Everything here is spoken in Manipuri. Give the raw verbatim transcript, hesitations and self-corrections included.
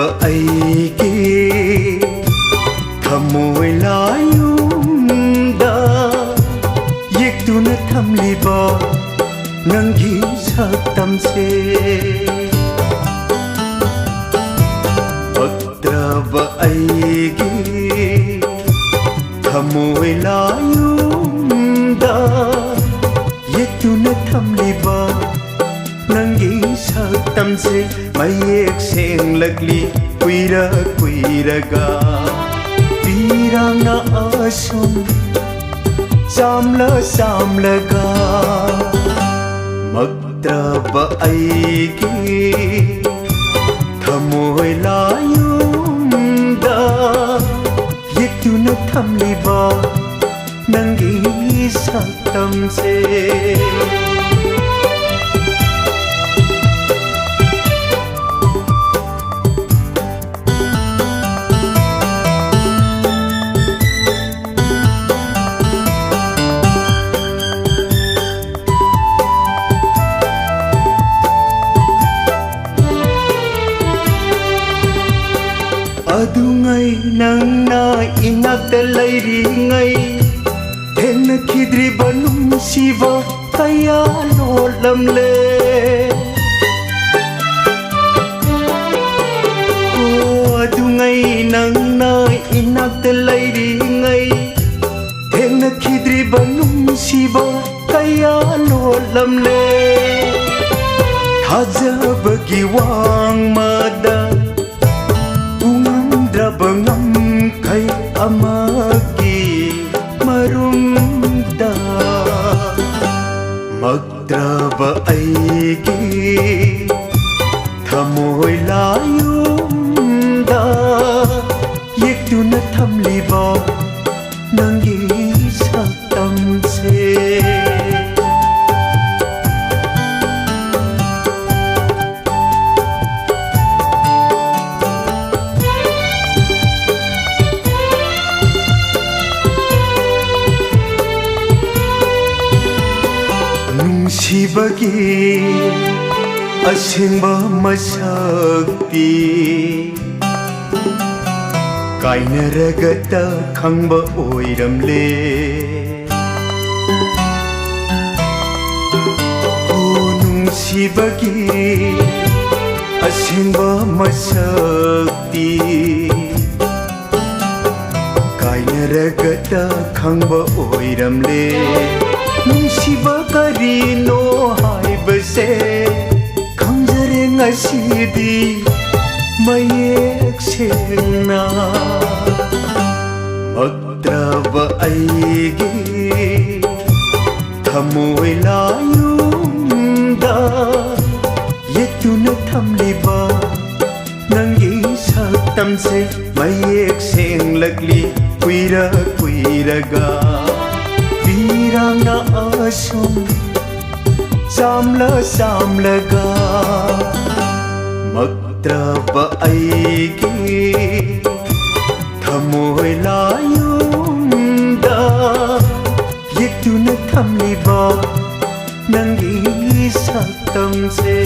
ꯑꯩꯒꯤ ꯊꯃꯣꯏ ꯂꯥꯌꯨꯝꯗ ꯌꯦꯛꯇꯨꯅ ꯊꯝꯂꯤꯕ ꯅꯪꯒꯤ ꯁꯛꯇꯝꯁꯦ, ꯄꯛꯇ꯭ꯔꯕ ꯑꯩꯒꯤ ꯊꯃꯣꯏ ꯂꯥꯌꯨꯝꯗ ꯌꯦꯛꯇꯨꯅ ꯊꯝꯂꯤꯕ ꯅꯪꯒꯤ ꯁꯛꯇꯝꯁꯦ ꯃꯌꯦꯛ ꯁꯦꯡꯂꯛꯂꯤ ꯀꯨꯏꯔ ꯀꯨꯏꯔꯒ꯫ ꯄꯤꯔꯥꯡꯅ ꯑꯁꯨꯝ ꯆꯥꯝꯂ ꯆꯥꯝꯂꯒ ꯃꯛꯇ꯭ꯔꯕ ꯑꯩꯒꯤ ꯊꯃꯣꯏ ꯂꯥꯌꯨꯝꯗ ꯌꯦꯛꯇꯨꯅ ꯊꯝꯂꯤꯕ ꯅꯪꯒꯤ ꯁꯛꯇꯝꯁꯦ꯫ ꯑꯗꯨꯉꯩ ꯅꯪꯅ ꯏꯅꯥꯛꯇ ꯂꯩꯔꯤꯉꯩ ꯊꯦꯡꯅꯈꯤꯗ꯭ꯔꯤꯕ ꯅꯨꯡꯁꯤꯕ ꯀꯌꯥ ꯂꯣꯠꯂꯝꯂꯦ꯫ ꯑꯣ, ꯑꯗꯨꯉꯩ ꯅꯪꯅ ꯏꯅꯥꯛꯇ ꯂꯩꯔꯤꯉꯩ ꯊꯦꯡꯅꯈꯤꯗ꯭ꯔꯤꯕ ꯅꯨꯡꯁꯤꯕ ꯀꯌꯥ ꯂꯣꯠꯂꯝꯂꯦ꯫ ꯊꯥꯖꯕꯒꯤ ꯋꯥꯡꯃꯗ ꯎꯉꯝꯗ꯭ꯔꯕ ꯉꯝꯈꯩ ꯑꯃꯒꯤ ꯃꯔꯨꯝꯗ ꯃꯛꯇ꯭ꯔꯕ ꯑꯩꯒꯤ ꯊꯃꯣꯏ ꯂꯥꯌꯨꯝꯗ ꯌꯦꯛꯇꯨꯅ ꯊꯝꯂꯤꯕ ꯅꯪꯒꯤ ꯁꯛꯇꯝꯁꯦ꯫ ꯅꯨꯡꯁꯤꯕꯒꯤ ꯑꯁꯦꯡꯕ ꯃꯁꯛꯇꯤ ꯀꯥꯏꯅꯔꯒꯇ ꯈꯪꯕ ꯑꯣꯏꯔꯝꯂꯦ꯫ ꯑꯣ, ꯅꯨꯡꯁꯤꯕꯒꯤ ꯑꯁꯦꯡꯕ ꯃꯁꯛꯇꯤ ꯀꯥꯏꯅꯔꯒꯇ ꯈꯪꯕ ꯑꯣꯏꯔꯝꯂꯦ꯫ ꯅꯨꯡꯁꯤꯕ ꯀꯔꯤꯅꯣ ꯍꯥꯏꯕꯁꯦ ꯈꯪꯖꯔꯦ ꯉꯁꯤꯗꯤ ꯃꯌꯦꯛ ꯁꯦꯡꯅ꯫ ꯃꯛꯇ꯭ꯔꯕ ꯑꯩꯒꯤ ꯊꯃꯣꯏ ꯂꯥꯌꯨꯝꯗ ꯌꯦꯛꯇꯨꯅ ꯊꯝꯂꯤꯕ ꯅꯪꯒꯤ ꯁꯛꯇꯝꯁꯦ ꯃꯌꯦꯛ ꯁꯦꯡꯂꯛꯂꯤ ꯀꯨꯏꯔ ꯀꯨꯏꯔꯒ꯫ ꯄꯤꯔꯥꯡꯅ ꯑꯁꯨꯝ ꯆꯥꯝꯂ ꯆꯥꯝꯂꯒ ꯃꯛꯇ꯭ꯔꯕ ꯑꯩꯒꯤ ꯊꯃꯣꯏ ꯂꯥꯌꯨꯝꯗ ꯌꯦꯛꯇꯨꯅ ꯊꯝꯂꯤꯕ ꯅꯪꯒꯤ ꯁꯛꯇꯝꯁꯦ꯫